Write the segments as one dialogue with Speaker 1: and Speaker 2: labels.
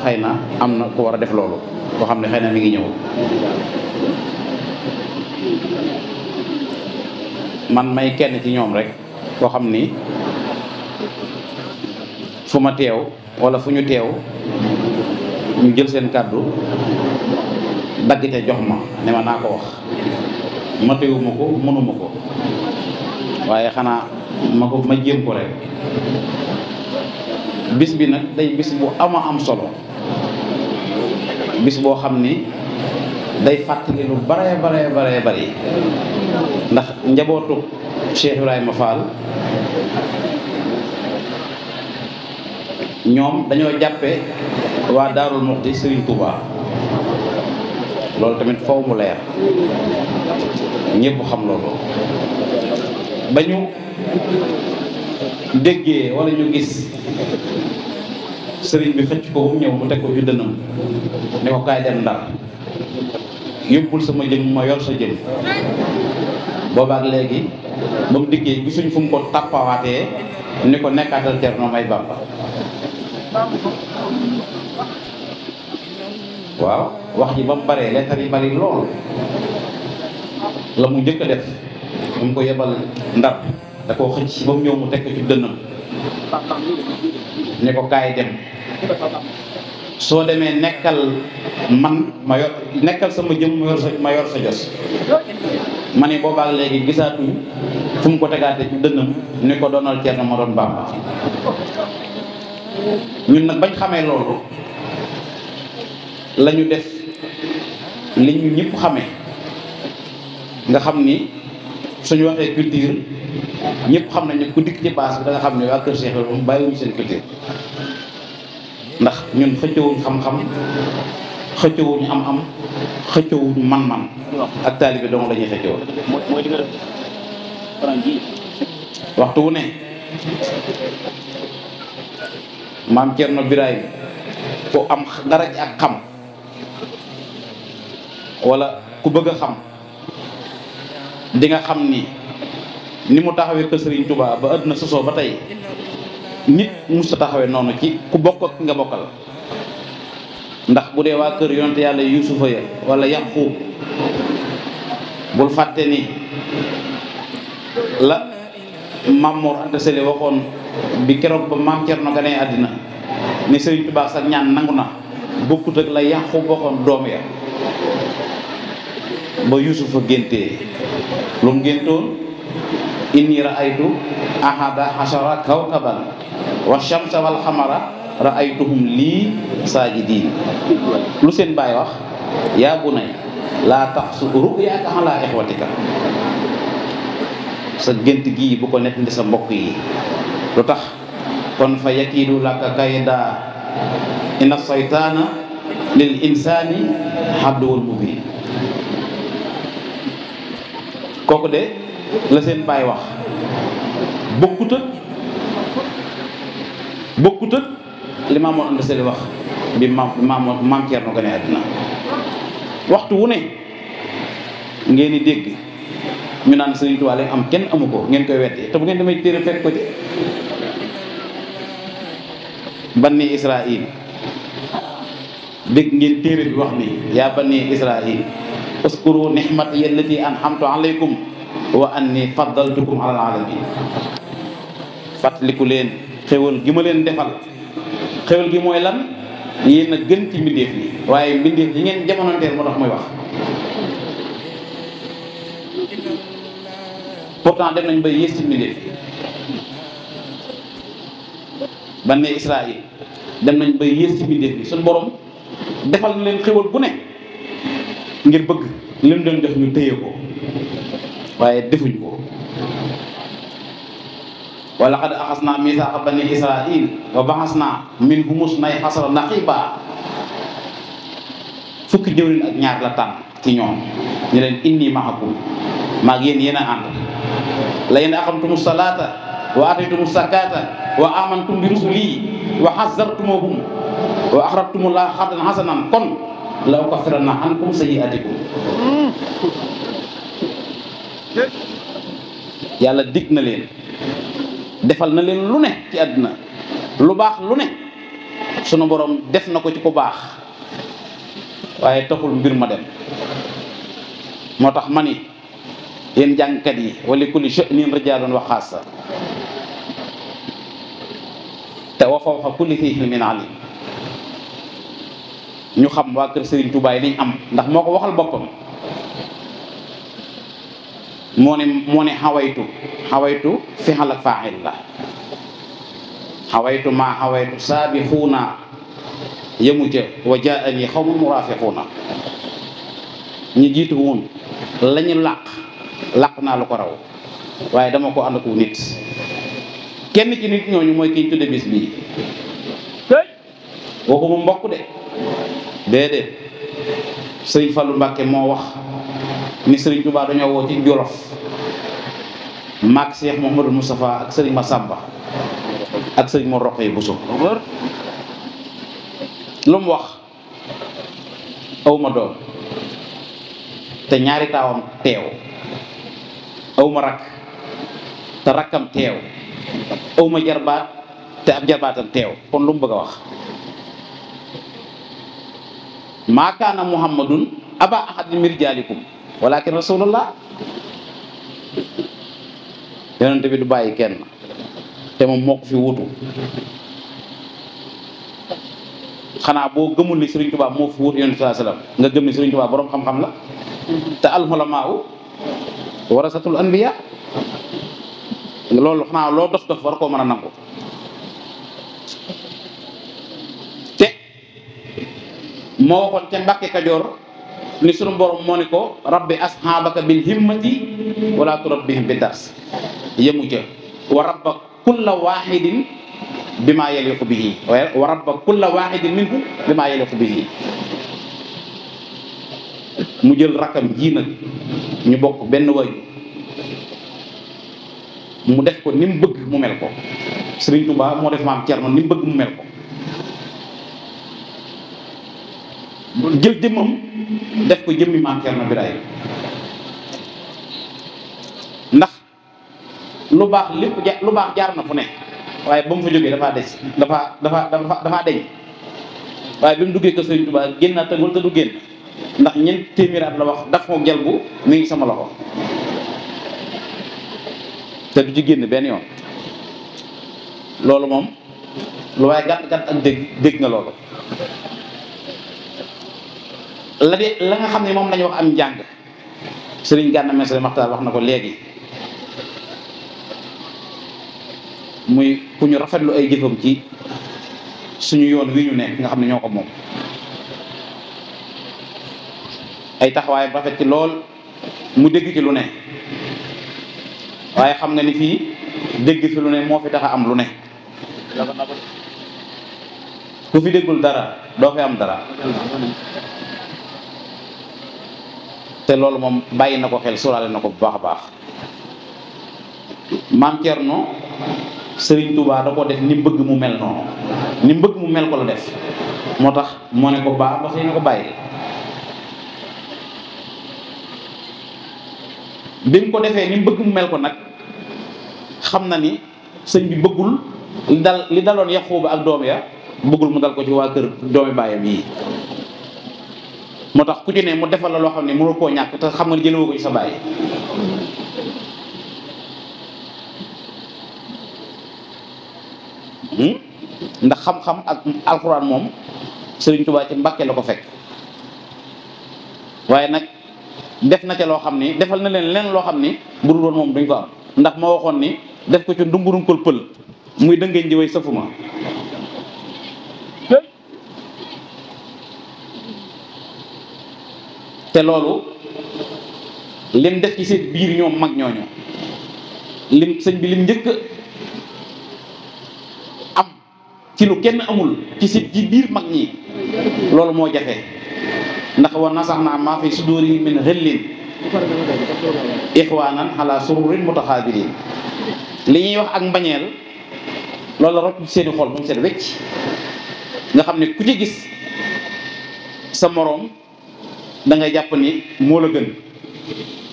Speaker 1: xëy na am na ku war a def loolu koo xam ne xëy na mi ngi ñëw. man may kenn ci ñoom rek koo xam ni fu ma teew wala fu ñu teew ñu jël seen kàddu dagg ca jox ma ne ma naa ko wax ma teewuma ko mënuma ko waaye xanaa ma jéem ko rek. bis bi nag day bis bu ama am solo, bis boo xam ni day fàttali lu bare bari ndax njabootu Cheikh Ibrahima Fall ñoom dañoo jàppe waa Daarul Muxti Serigne Touba. loolu tamit faw mu leer ñëpp xam loolu. ba ñu déggee wala ñu gis sëriñ bi xëcc ko mu ñëw mu teg ko ci dënam ne ko kaay dem Ndar yóbbul sama jëm ma yor sa jëm. boobaak léegi ba mu dikkee gisuñ fu mu ko tàppawaatee ni ko nekkaatal Cerno may Bamba. waaw wax ji ba mu baree lettre yi bari lool la mu njëkk a def mu ko yebal Ndar da koo xëcc ba mu ñëw mu teg ko ci dënnam ne ko kaay dem soo demee nekkal man ma yor nekkal sama jëm ma yor sa jos. ma ne boobaak léegi gisaatuñ fu mu ko tegaate ci dënnam ni ko doonal Cerno ma doon Bamba. ñun nag bañ xamee loolu la ñu def li ñu ñëpp xamee nga xam ni suñu waxee culture ñëpp xam nañ ne ku dikk ci baas bi da nga xam ne waa Kër Cheikh moom bàyyiwuñu seen culture. ndax ñun xëccowuñ xam-xam xëccowuñ am-am xëccowuñ man-man ak taalibe dong la ñuy xëccoo. mooy li nga def waxtu wu ne maam Cerno Birahim ku am dara ci ak xam wala ku bëgg a xam di nga xam ni mu taxawee kër Serigne Touba ba àdduna sosoo ba tey nit mus a taxawee noonu ci ku bokk ak nga bokkal. ndax bu dee waa kër yonent yàlla Yuusufa ya wala Yaquub bul fàtte ni la Maam Mor Anta Sali waxoon bi keroog ba maam Cerno ganee àddina ne Serigne Touba sax ñaan nangu na bokkut ak la Yaquub waxoon doom ya ba Yuusufa géntee lu mu géntoon inni ra'aytu ahada ashara kawkaban wa shamsa wal xamara ra'aytuhum lii saajidiin. lu seen baay wax yaa bunay laa taxsu ru'yaaka alaa ixwatika. sa gént gii bu ko nettali sa mbokk yi. lu tax kon fa yakiidu laka kayda inna saytaana lil insaani aduwwun mubiin. kooku de la seen baay wax bokkut ak li Maam Mor Anta Sali wax bi maam Cerno gane àddina. waxtu wu ne ngeen di dégg ñu naan Sëriñ Tuubaa am kenn amu ko ngeen koy weddi te bu ngeen demee téere fekk ko ci Bani Israil. dégg ngeen téere bi wax ni yaa Bani Israil uskuru nihmati allati an'amtu alaykum wa anni faddaltukum alal alamin. fàttaliku leen xéwal gi ma leen defal. xéwal gi mooy lan yéen a gën ci mbindeef yi waaye mbindeef yi ngeen jamonoonteel moo tax muy wax. pourtant dem nañ ba yées ci mbindeef yi. Bani Israil dem nañ ba yées ci mbindeef yi suñu borom defal na leen xéwal bu ne ngir bëgg leen doon jox ñu téye ko waaye defuñ ko. wa laqad axasnaa misaaqa bani israil wa baxasnaa minhum isnay asara naqiba. fukki jëwriñ ak ñaar la tànn ci ñoom ñu leen inni maakum maag yéen a ànd la in aqamtumu salaata wa ataytumu zakata wa amantum bi rusuli wa xazartumuhum wa axrajtumu laa xardan hasanan kon la ukaffiranna ankum sayyi'atikum. yàlla dig na leen defal na leen lu ne ci àdduna lu baax lu ne sunu borom def na ko ci ku baax waaye taxul mbir ma dem. moo tax ma ni yéen jàngkat yi wali kulli sha'nin rijaalun wa xaasa te wa fawqa kulli fi ilmin alim. ñu xam waa kër Serigne Touba yi liñ am ndax moo ko waxal boppam. moo ne xawaytu fixal ak faaxil la xawaytu maa xawaytu saabixuuna yemu ca wa jaani xawmun muraafiquuna. ñi jiitu woon lañu làq naa lu ko raw waaye dama ko ànd ak nit. kenn ci nit ñooñu mooy kiñ tudde bis bii. waxuma mbokk de déedéet sëriñ Fallou Mbacke moo wax ni sëriñ Touba dañoo woo ci Jolof maak Cheikh Mouhamadou Moustapha ak sëriñ Massamba ak sëriñ Mor Roqe Bousso. lu mu wax awma doom te ñaari taawam teew, awma rak te rakkam teew, awma jarbaat te ab jarbaatam teew. kon lu mu bëgg a wax? maa kaana muhammadun aba ahadin min rijaalikum walakin rasulullah. yonent bi du bàyyi kenn te moom moo ko fi wutu. xanaa boo gëmul ni Serigne Touba moo fi wutu yonent sallallahu alayhi wasallam nga gëm ni Serigne Touba boroom xam-xam la. te al ulamaa'u warasatul anbiya. loolu xanaa loo dof dof war koo mën a nangu. te moo waxoon ca Mbàkke Kajoor ni sunu borom moo ni ko rabbi ashaabaka bil himmati wala turabbihim bi dars. yemu ca wa rabba kulla wahidin bima yaliqu bihi wa rabba kulla wahidin minhu bima yaliqu bihi. mu jël rakkam ji nag ñu bokk benn wayu mu def ko ni mu bëgg mu mel ko. Serigne Touba moo def maam Thierno ni mu bëgg mu mel ko. jël jëmmam def ko jëmmi maam Thierno Birahim. ndax lu baax lépp lu baax jaar na fu ne waaye ba mu fa jógee dafaa des dafaa deñ. waaye bi mu duggee ko Serigne Touba génn naa tëgul te du génn ndax ñeent téeméeraat la wax daf ko gel bu mi ngi sama loxo te du ci génn benn yoon. loolu moom lu waaye gàtt gàtt ak dégg nga loolu. la nga xam ne moom lañu wax am njàng Serigne Gana Messere Maxtaar wax na ko léegi, muy ku ñu rafetlu ay jëfam ci suñu yoon wi ñu nekk nga xam ne ñoo ko moom. ay taxawaayam rafet ci lool, mu dégg ci lu ne, waaye xam nga ni fii dégg fi lu ne moo fi tax a am lu ne. ku fi déggul dara doo fi am dara. te loolu moom bàyyi na ko xel, sóoraale na ko bu baax a baax. maam Thierno Serigne Touba da ko def ni bëgg mu mel noonu, ni bëgg mu mel ko la def. moo tax moo ne ko baax ba xëy na ko bàyyi. bi mu ko defee ni bëgg mu mel ko nag xam na ni sëñ bi bëggul li daloon Yaxuuba ak doom ya, bëggul mu dal ko ci waa kër doomi baayam yi. moo tax ku ci ne mu defal la loo xam ne mënul koo ñàkk te xam nga jëlewoo ko ci sa baay. ndax xam-xam ak alxuraan moom Sëriñ Tuubaa ci Mbàkke la ko fekk, waaye nag def na ca loo xam ni defal na leen loo xam ni bu dul woon moom duñ ko am. ndax ma waxoon ni def ko ci ndumburunkul pël muy dëngeen ji way safuma. te loolu lim def ci seen biir ñoom mag ñooñu, lim sëñ bi lim njëkk am ci lu kenn amul ci si ci biir mag ñi loolu moo jafe. ndax war na sax naa maa fi sudóori min xëllin ixwaanan ala sururin mutaxaabilin. li ñuy wax ak mbañeel loolu la rocc ci seeni xol bu mu set wecc, nga xam ne ku ci gis sa moroom da ngay jàpp ni moo la gën.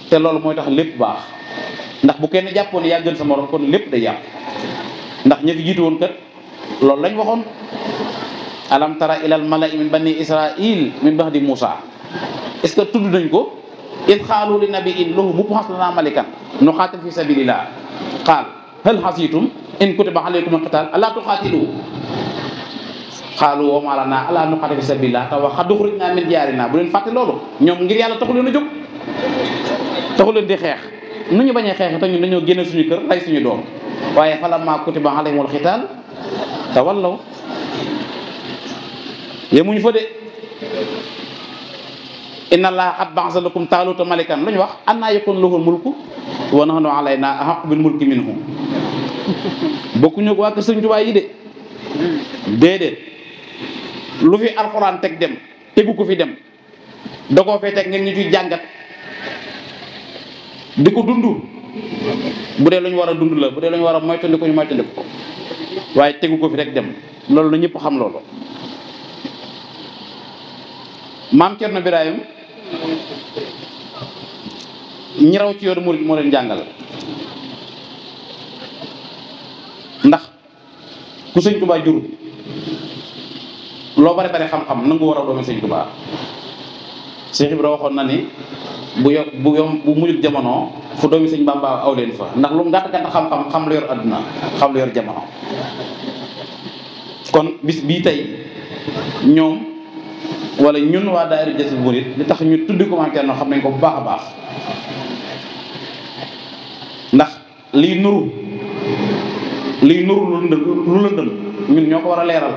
Speaker 1: te loolu mooy tax lépp baax, ndax bu kenn jàppoon ne yaa gën sa moroom kon lépp day yàq. ndax ña fi jiitu woon kat loolu lañ waxoon, alam tara ilal mala'i min bani israil min ba'di Musa est-ce que tudd nañ ko id xaalu li nabiin lahu mub'as lana malikan nuqatil fi sabilillah qaal hal hasitum in kutiba alaykum alqital alla tuqatilu xaalu wa ma lana alla nuqatil fi sabilillah te wa qad ukhrijna min diyarina bu leen fàtte loolu ñoom ngir yàlla taxu leen a jóg taxu leen di xeex nu ñu bañee xeex te ñun dañoo génne suñu kër rey suñu doom waaye falamma kutiba alayhimul qital tawallaw yemuñu fa de inna allaha qad ba'atha lakum taaluta malikan lu ñu wax annaa yakunu lahul mulku wa nahnu alaynaa ahaqqu bil mulki minhu bokkuñu ko waa kër Sëriñ Tuubaa yi de déedéet lu fi alxuraan teg dem tegu ko fi dem da koo fee teg ngeen ñu ciy jàngat di ko dund bu dee lu ñu war a dund la bu dee lu ñu war a moytandiku ñu moytandiku ko waaye tegu ko fi rek dem loolu la ñëpp xam loolu. maam Cerno Birahim ñi raw ci yoonu murid moo leen jàngal ndax ku Sëñ Tuubaa jur loo bari bari xam-xam nangu war a doomi Sëñ Tuubaa Cheikh Ibra waxoon na ni bu mujjul jamono fu doomi Sëñ Bamba aw leen fa ndax lu gàtt gàtt xam-xam xam lu yor adduna xam lu yor jamono kon bis bii tey ñoom wala ñun waa daayira Jazbul Murid li tax ñu tuddi ko Maam Cerno xam nañ ko bu baax a baax ndax liy nuru lu lëndëm ñun ñoo ko war a leeral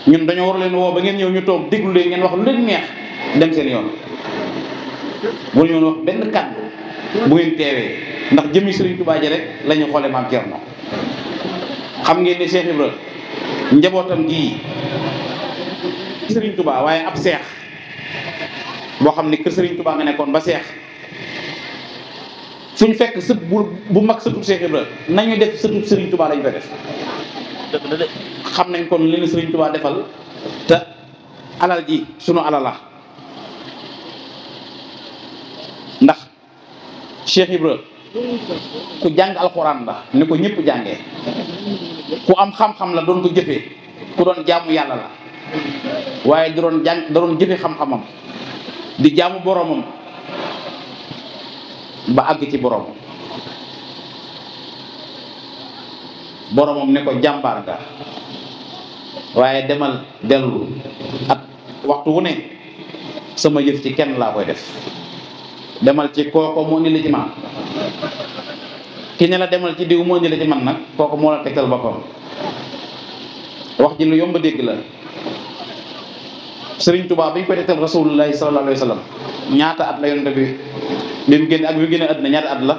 Speaker 1: ñun dañoo war leen woo ba ngeen ñëw ñu toog déglu leen ngeen wax lu leen neex dem seen yoon bu ñu wax benn kàddu bu ngeen teewee ndax jëmi Sëriñ Tuubaa ji rek la ñu xoolee Maam Cerno xam ngeen ne Cheikh Ibra njabootam gii Sëriñ Tuubaa waaye ab seex boo xam ne kër Sëriñ Tuubaa nga nekkoon ba seex suñ fekk sët bu mag sëtub Cheikh Ibra nañu def sëtub Sëriñ Tuubaa lañu fa def xam nañ kon li Sëriñ Tuubaa defal te alal ji sunu alal la ndax Cheikh Ibra ku jàng alxuraan la ni ko ñëpp jàngee ku am xam-xam la doon ko jëfee ku doon jaamu yàlla la waaye da doon jëfe xam-xamam di jaamu boromam ba àgg ci boromam ne ko jàmbaar ga waaye demal dellu at waxtu wu ne sama yëf ci kenn laa koy def demal ci kooko moo ni la ci man ki ne la demal ci diw moo ni la ci man nag kooko moo la tegtal boppam wax ji lu yomb dégg la Sëriñ Tuubaa bi ñu koy tegtal rasulullahi sallallahu alayhi wa sallam ñaata at la yonent bi mu génn ak bi mu génne àddina ñaata at la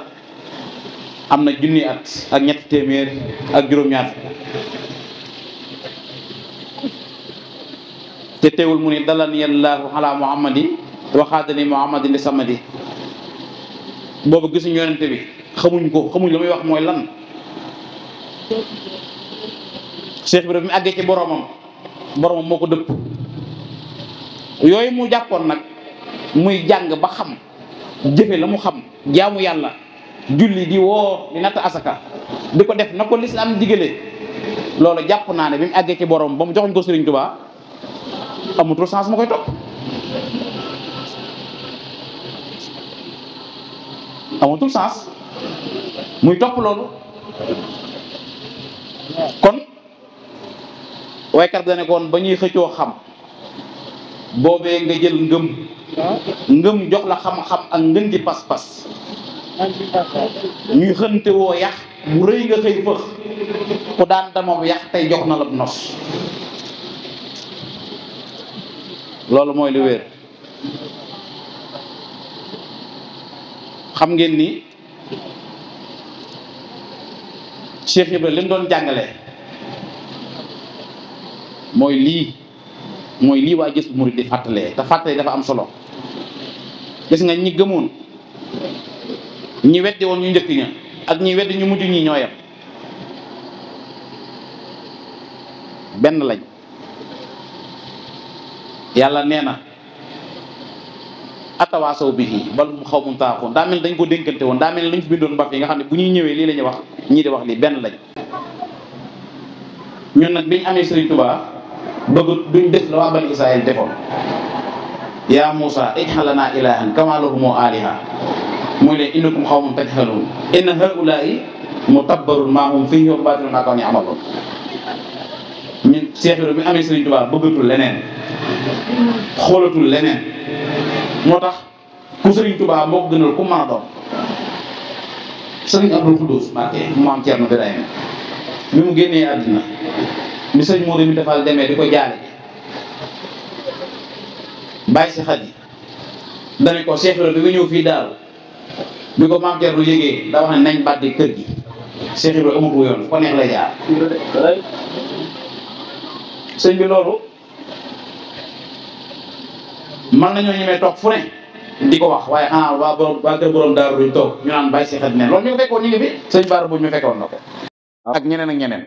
Speaker 1: am na junni at ak ñetti téeméer ak juróom-ñaar te teewul mu ni dalani allahu ala muhammadi waxaadani muhammadin li samadi boobu gisuñu yonent bi xamuñ la muy wax mooy lan Cheikh bi mu àggee ci boromam moo ko dëpp yooyu mu jàppoon nag muy jàng ba xam jëfe la mu xam jaamu yàlla julli di woo di natt asaka di ko def na ko lislaam digale loolu jàpp naa ne bi mu àggee ci borom ba mu joxuñ ko Sëriñ Tuubaa amatul sens ma koy topp amatul sens muy topp loolu kon waykat dane koon ba ñuy xëccoo xam boobee nga jël ngëm jox la xam-xam ak ngën ji pas-pas ñuy xënte woo yax bu rëy nga xëy fëx ku daan damoom yax tey jox na la nos loolu mooy lu wér xam ngeen ni Cheikh Ibra li mu doon jàngale mooy lii waa Jazbul Murid di fàttalee te fàttalee dafa am solo gis nga ñi gëmoon ñi weddi woon ñu njëkk ña ak ñi weddi ñu mujj ñi ñooyam benn lañ yàlla nee na atawaasaw bihi bal mu xaw mun taaxoon daa mel dañ ko dénkante woon daa mel lañ fi bindoon mbaf yi nga xam ne bu ñuy ñëwee lii la ñuy wax ñii di wax lii benn lañ ñun nag biñ amee Sëriñ Tuubaa bëgg duñ def la waa bani Israël defoon yaa Muusaa ij'al lanaa ilaahan kamaa lahum aaliha muy leen innakum qawmun tajhaluun inna haa'ulaa'i mutabbarun maa hum fiihi wa baatilun maa kaanu ya'maluun ñun Cheikh Ibrahima bi amee Serigne Touba bëggatul leneen xoolatul leneen moo tax ku Serigne Touba moo ko gënal ku mën a doon Serigne Abdou Khoudous Mbacké maam Thierno Birahim bi mu génnee àddina bi sëñ Modou mi defal demee di ko jaale bàyyi si xat yi dane ko Cheikh Ibrahima bi nga ñëw fii daal bi ko maam Thierno yëgee daa wax ne nañ bàddi kër gi Cheikh Ibrahima amul ko yoon fu ko neex la jaar sëñ bi loolu man nañoo ñemee toog fu ne di ko wax waaye xanaa waa kër borom daaru duñ toog ñu naan bàyyi si xat ne loolu ñu fekkoon ñu ngi fi sëñ Baara bu ñu fekkoon na ko ak ñeneen ak ñeneen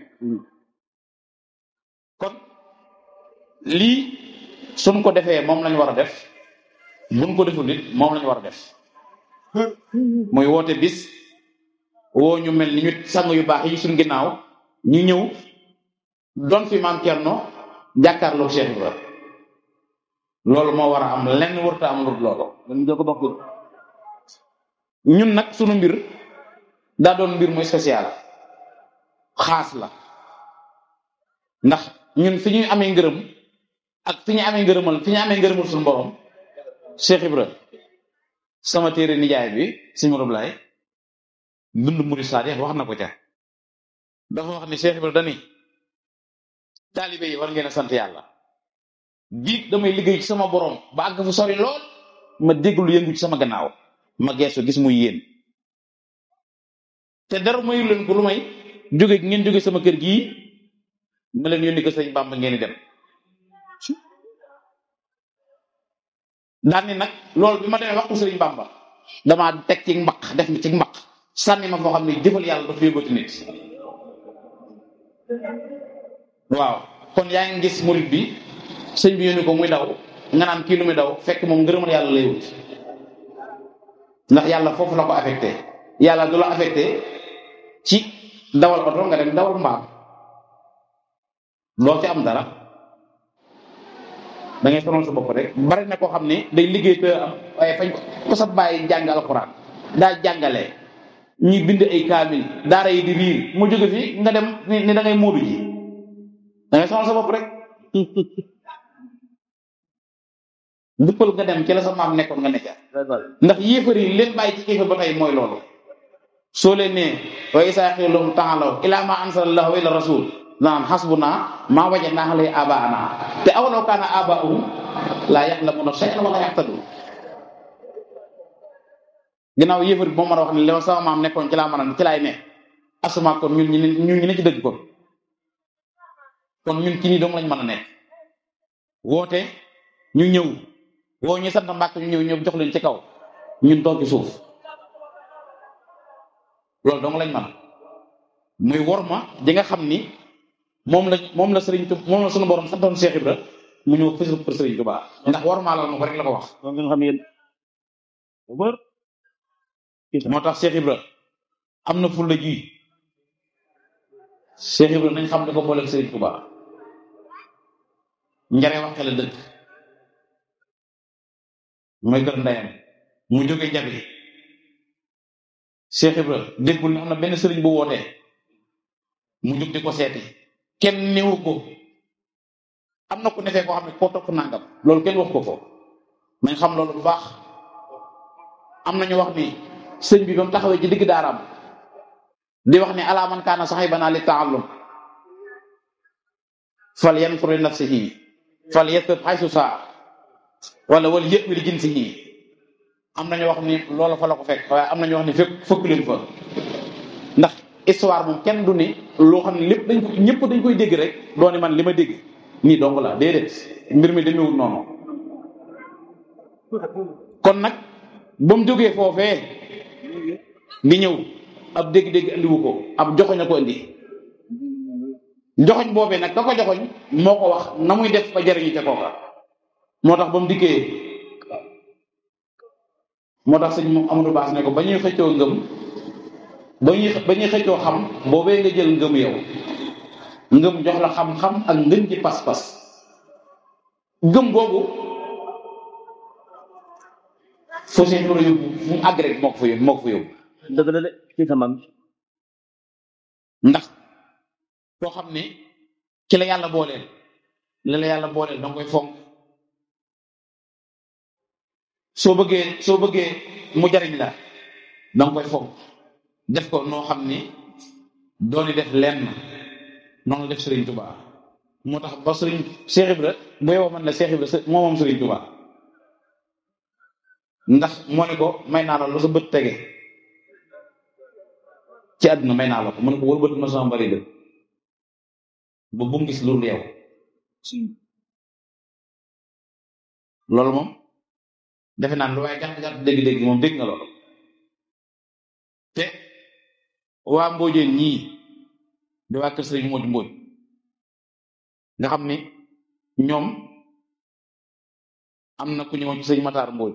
Speaker 1: kon lii suñ ko defee moom lañu war a def buñ ko deful nit moom lañu war a def muy woote bis woo ñu mel ni ñu sang yu baax yi suñ ginnaaw ñu ñëw doon fi maam Thierno jàkkaarloo Cheikh Ibrahima loolu moo war a am lenn warta am lu loolu dañu ko bokk ñun nag sunu mbir daa doon mbir muy spécial xaas la ndax ñun fi ñuy amee ngërëm ak fi ñu amee ngërëmal suñu borom Cheikh Ibra sama téere nijaay bi si Modou Blay dund Murid Saadix wax na ko ca dafa wax ni Cheikh Ibra dani taalibe yi war ngeen a sant yàlla biig damay liggéey ci sama borom ba àgg fu sori lool ma dégg lu yëngu ci sama gannaaw ma geesu gis muy yéen te dara mayu leen ko lu may ngeen jóge sama kër gii ma leen yónni ko sëñ Bamba ngeen di dem daan ni nag loolu bi ma demee wax ko sëñ Bamba damaa teg ci mbaq def mi ci mbaq sànni ma foo xam ne jëfal yàlla dafa yóbbati nit waaw kon yaa ngi gis murid bi sëñ bi yónni ko muy daw nga naan kii lu muy daw fekk moom ngërëmal yàlla lay wut ndax yàlla foofu la ko affecté yàlla du la affecté ci dawal oto nga dem dawal mbaam loo ci am dara da ngay sonal sa bopp rek bari na koo xam ne day liggéey te am waaye fañ ko sa bàyyi jàng alxuraan daa jàngale ñuy bind ay kaamil daara yi di riir mu jóge fi nga dem ni da ngay móodu ji da ngay sonal sa bopp rek duppal nga dem ci la sa maam nekkoon nga nekka ndax yéefar yi leen bàyyi ci kéefar ba tey mooy loolu soo leen nee wa isaa qiila lahum ta'aalaw ilaa maa anzala llaahu wa ila rasul naan hasbunaa maa wajadnaa alayhi aabaa'anaa te awalaw kaana aabaa'uhum laa ya'lamuuna shay'an wa laa yahtaduun ginnaaw yéefar bi moo mën a wax ne li sama maam nekkoon ci laa mën a ci laay ne asuma kon ñun ñu ne ci dëgg kon ñun ci nii dong lañ mën a nekk woote ñu ñëw woo ñu sant Mbàkke ñu ñëw jox leen ci kaw ñun toog ci suuf loolu dong lañ man muy worma di nga xam ni moom la suñu borom santoon Cheikh Ibra mu ñëw fësal pour Serigne Touba ndax worma la ma ko rek la ko wax.
Speaker 2: donc nga xam yéen
Speaker 1: moo tax Cheikh Ibra am na fulla ji Cheikh Ibra nañ xam ne ko boole ak Serigne Touba njare wax la dëkk mooy kër ndeyam mu jóge jabi Cheikh Ibra déggul ne am na benn sëriñ bu wootee mu jóg di ko seeti kenn néewu ko am na ku nefee koo xam ne koo topp nangam loolu kenn wax ko ko nañ xam loolu bu baax am nañu wax ni sëñ bi ba mu taxawee ci digg daaraam di wax ne alaa man kaana sahibanaa li ta'allum fal yanfur li nafsihi fal yastab haysu saa wala wala yëpp li jinsihi am nañu wax ni loolu fa la ko fekk waaye am nañu wax ni fekk leen fa ndax histoire moom kenn du ni loo xam ne lépp ñëpp dañ koy dégg rek dooni man li ma dégg nii dong la déedéet mbir mi demewul noonu kon nag ba mu jógee foofee di ñëw ab dégg-dégg andiwu ko ab joxoñ a ko indi joxoñ boobee nag ka ko joxoñ moo ko wax na muy def ba jariñu ca kooka moo tax ba mu dikkee moo tax sëñ moom Amadou Bass ne ko ba ñuy xëccoo ngëm ba ñuy xëccoo xam boobee nga jël ngëm yow ngëm jox la xam-xam ak ngën ci pas-pas gëm googu foo seen war a yóbbu fu mu àgg rek moo ko fa yóbbu
Speaker 2: dëgg la de ci sa maam
Speaker 1: ndax koo xam ne ci la yàlla booleel la yàlla booleel danga koy fonk soo bëggee mu jariñ la danga koy fonk def ko noo xam ni dooni def lenn noonu def Serigne Touba moo tax ba Serigne Cheikh Ibra bu yow man la Cheikh Ibra moom Serigne Touba ndax moo ne ko may naa la lu sa bët tege ci àdduna may naa la ko mu ne ko wër bët ma sama bari de ba bu mu gis lu leew loolu moom defe naan lu waaye gàtt dégg-dégg moom dégg nga loolu te waa Mbóojeen ñii di waa kër Sëriñ Modou Mbóoj nga xam ni ñoom am na ku ñëwoon ci sëñ Matar Mbóoj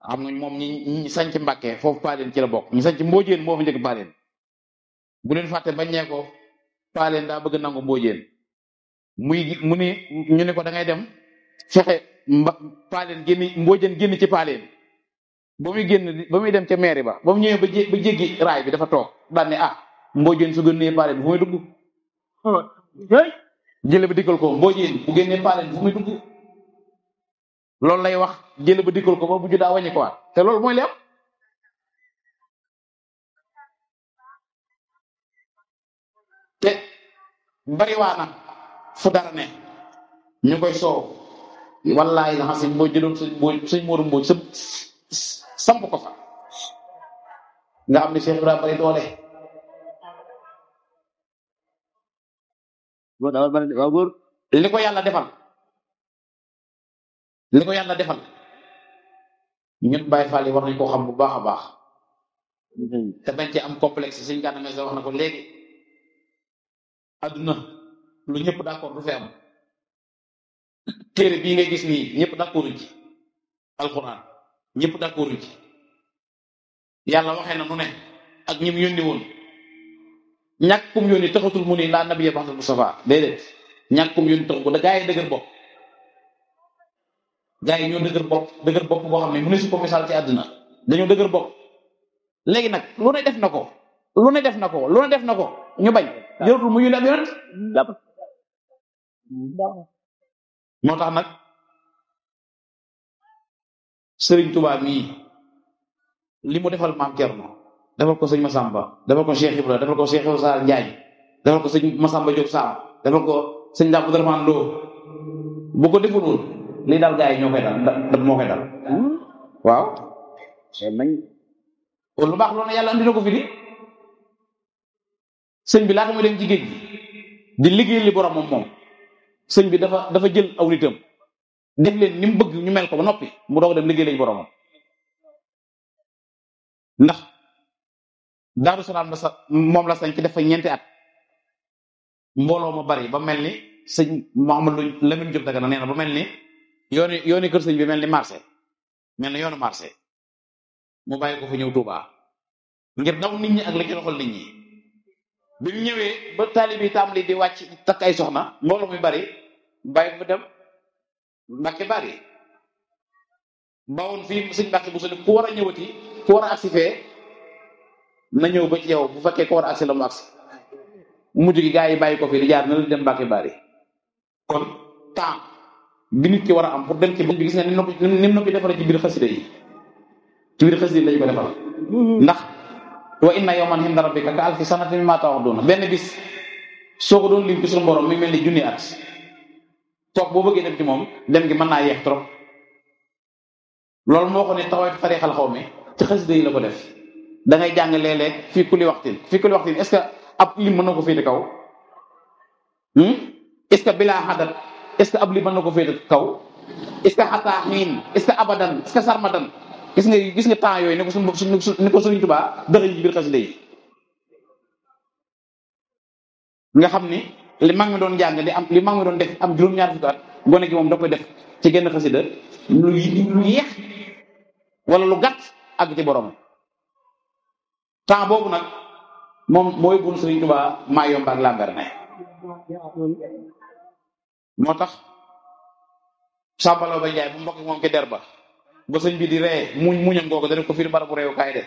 Speaker 1: xam nga moom ñi sanc Mbàkke foofu Paaleen ci la bokk ñu sanc Mbóojeen moo fa njëkk Paaleen bu leen fàtte bañ nee ko Paaleen daa bëgg nangu Mbóojeen mu ni ñu ne ko da ngay dem fexe Paaleen génn Mbóojeen génn ci Paaleen ba muy dem ca mairie ba mu ñëwee ba jéggi raay bi dafa toog daan ne Mbóojeen su génnee Paaleen fu muy dugg jële ba dikkal ko Mbóojeen bu génnee Paaleen fu muy dugg loolu lay wax jële ba dikkal ko ba bu judaa wàññi ko waat te loolu mooy li am te bariwaana fu dara ne ñu koy soow wallaay nga xam si boo jëloon suñ Moodu Mbooj samp ko fa nga xam ne Cheikh Ibrahima bari doole
Speaker 2: waaw góor
Speaker 1: li ko yàlla defal ñun Baye Fall yi war nañ koo xam bu baax a baax te bañ ci am complexe suñ gànna mes wax na ko léegi adduna lu ñëpp d'accord du fi am téere bii ngay gis nii ñëpp d'accorduñ ci alxuraan ñëpp d'accorduñ ci yàlla waxee na nu ne ak ñim yónni woon ñàkkum yónni taxatul mu ni laa nabiyya ba'da Mustafa déedéet ñàkkum yónni taxu ko da gaa yi dëgër bopp gaa yi ñoo dëgër bopp boo xam ne mu ne su ko misaal ci àdduna dañoo dëgër bopp léegi nag lu ne def na ko ñu bañ jëratul mu yónni ab yonent moo tax nag Serigne Touba mii li mu defal Maam Cerno defal ko sëñ Massamba defal ko Cheikh Ibra defal ko Cheikh Ibra Sarr Njaañ defal ko sëñ Massamba Diop Sam defal ko sëñ Dame Abdourahmane Lo bu ko defalul lii daal gaa yi ñoo koy dal moo koy dal waaw kon lu baax loolu yàlla andi na ko fi di sëñ bi laata muy dem ci géej gi di liggéey li borom moom sëñ bi dafa jël aw nitam def leen ni mu bëgg ñu mel ko ba noppi mu doog dem liggéey lañ boromam ndax Daaru Salaam moom la sañ ci def fa ñeenti at mbooloo ma bari ba mel ni sëñ Mouhamadou Lamine Diop Dagana nee na ba mel ni yooni kër sëñ bi mel ni marché mel ni yoonu marché mu bàyyi ko fa ñëw Touba ngir daw nit ñi ak la ci loxol nit ñi bi mu ñëwee ba taalibe yi tàmbali di wàcc takk ay soxna mbooloo muy bari bàyyi ko fa dem Mbàkke bari bawoon fii sëñ Mbàkke bu soli ku war a ñëwati ku war a agsi fee na ñëw ba ci yow bu fekkee ko war a agsi la mu agsi mujj gi gaa yi bàyyi ko fi di jaar na la dem Mbàkke bari kon temps bi nit ki war a am pour dem ci bi gis nga ni mu ko defaree ci biir xasida yi ci biir xasida yi lañu ko defal ndax wa inna yawman inda rabbika ka alfi sanatin mimma ta'uduna benn bis soo ko doon lim ci suñu borom mi mel ni junni at toog boo bëggee dem ci moom dem gi mën naa yeex trop loolu moo ko ne taxawee tarixal xaw mi ci xasida yi la ko def da ngay jàng léeg-léeg fii kulli waxtin est-ce que ab lim mën na ko féete kaw est-ce que bilaa xadat est-ce que ab lim mën na ko féete kaw est-ce que xataa xiin est-ce que abadan est-ce que sarmadan gis nga temps yooyu ni ko Sëriñ Tuubaa dëxëñ ci biir xasida yi nga xam ni li mag mi doon jàng li mag mi doon def am juróom-ñaar fukki at gone gi moom da koy def ci genn xasida lu yeex wala lu gàtt àgg ci borom temps boobu nag moom mooy bun Sëriñ Tuubaa maa yomb ak Lambaréné moo tax sàmbaloo ba njaay bu mbokk moom ci der ba sëñ bi di ree muñam googu da def ko fii barabu réew kaay de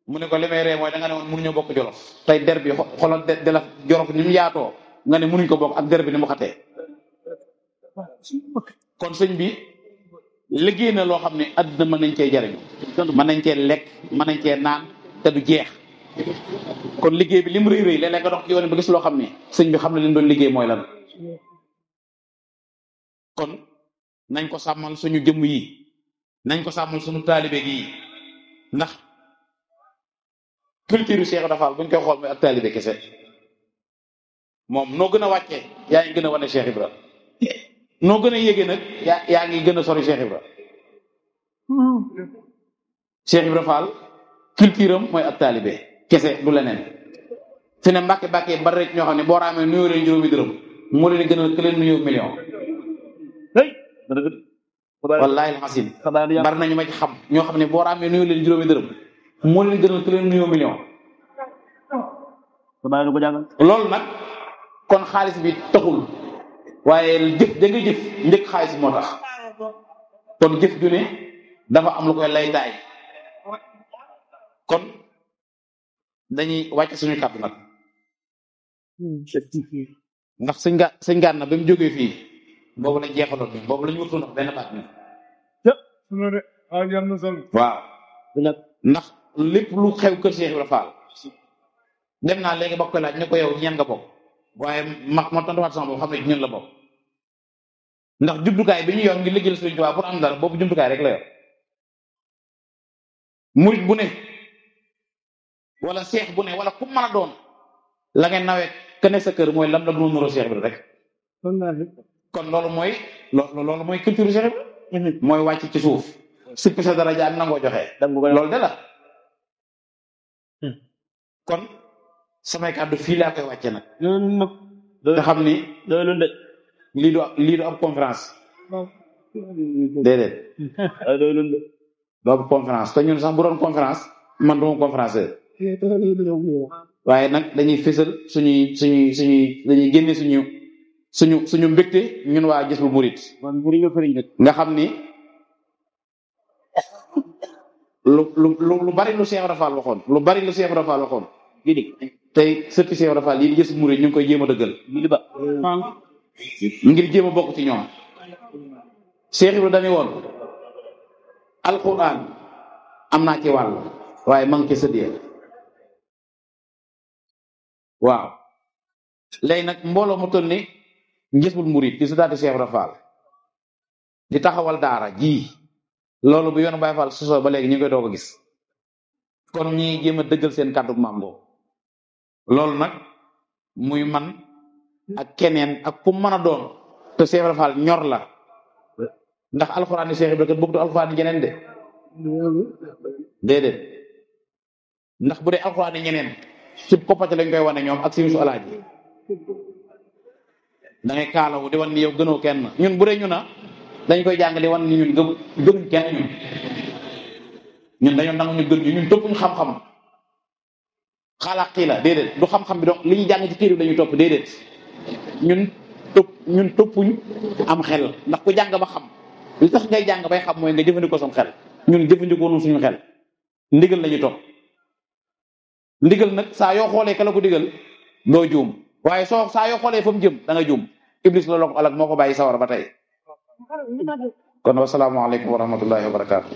Speaker 1: mu ne ko li may ree mooy da nga ne woon mënuñoo bokk jolof tey der bi xoolal de la jolof ni mu yaatoo nga ne mënuñ ko bokk ak der bi ni mu xatee kon sëñ bi liggéey na loo xam ne àddina mën nañ cee jariñu mën nañ cee lekk mën nañ cee naan te du jeex kon liggéey bi li mu rëy rëy léeg-léeg nga dox ci yoon ba gis loo xam ne sëñ bi xam ne leen doon liggéey mooy lan kon nañ ko sàmmal suñu jëmm yi nañ ko sàmmal suñu taalibe gi ndax culture Cheikh Ibra Fall buñ koy xool mooy ak taalibe kese moom noo gën a wàccee yaa ngi gën a wane Cheikh Ibra noo gën a yéegee nag yaa ngi gën a sori Cheikh Ibra Cheikh Ibra Fall culture am mooy ak taalibe kese du leneen fi ne mbàkke bari rek ñoo xam ne boo raamee nuyoo leen juróomi dërëm moo leen gën a leen nuyoo million wallaahi alxasim bari nañu ma ci xam ñoo xam ne boo raamee nuyoo leen juróomi dërëm moo leen gën a leen nuyoo million loolu nag kon xaalis bi taxul waaye jëf da nga jëf njëkk xaalis moo tax kon jëf ju ne dafa am lu koy lay taay kon dañuy wàcc suñu kàddu nag ndax sëñ Gana ba mu jógee fii boobu la jeexaloon bi boobu la ñu wutoon wax benn baat ni waaw ndax lépp lu xew kër Cheikh Ibra Fall dem naa léegi ba koy laaj ne ko yow ñeen nga bokk waaye ma tontuwaat sama boobu xam ne ñun la bokk ndax jumtukaay bi ñu yor ngir liggéeyal Sëriñ Tuubaa pour am dara boobu jumtukaay rek la yor murit bu ne wala seex bu ne wala ku mën a doon la ngeen nawee ka ne sa kër mooy lam la gënoon nuroo Cheikh Ibra rek kon loolu mooy culture Cheikh Ibra mooy wàcc ci suuf sippi sa daraja ak nangoo joxe loolu de la kon samay kàddu fii laa koy wàcce nag nga xam ni lii du ab conférence déedéet du ab conférence te ñun sax bu doon conférence man duma conférenceur waaye nag dañuy fésal dañuy génne suñu mbégte ñun waa Jazbul Murid nga xam ni lu bari lu Cheikh Ibra Fall waxoon tey sëtti Cheikh Ibra Fall yi di Jazbul Murid ñu ngi koy jéem a dëggal ngir jéem a bokk ci ñoom Cheikh Ibra dañu woon alquran am naa ci wàll waaye ma ngi ci sëddiya waaw léegi nag mbooloo mu toll ni Jazbul Murid di sëtaati Cheikh Ibra Fall di taxawal daara ji loolu bu yoonu Baye Fall sosoo ba léegi ñu ngi koy doog a gis kon ñi jéem a dëggal seen kàddu maam boobu loolu nag muy man ak keneen ak ku mën a doon te Cheikh Ibra Fall ñor la ndax alxuraan ni Cheikh Ibra kat bëgg du alxuraan ni ñeneen de déedéet ndax bu dee alxuraan ni ñeneen ci koppate lañ koy wane ñoom ak si su alaaji da ngay kaalawu di wan ni yow gënoo kenn ñun bu dee ñu na dañ koy jàng di wan ni ñun gënuñ kenn ñun dañoo nangu ñu gën ñun toppuñ xam-xam xalaat la déedéet du xam-xam bi donc li ñu jàng ci téere bi lañuy topp déedéet ñun toppuñ am xel ndax ku jàng ba xam li tax ngay jàng bay xam mooy nga jëfandikoo sam xel ñun jëfandikoo noonu suñu xel ndigal lañuy topp ndigal nag saa yoo xoolee ka la ko digal doo juum waaye saa yoo xoolee fa mu jëm da nga juum iblis loolu ko alak moo ko bàyyi sawar ba tey kon wasalaamaaleykum wa rahmatullahi wa barakaatu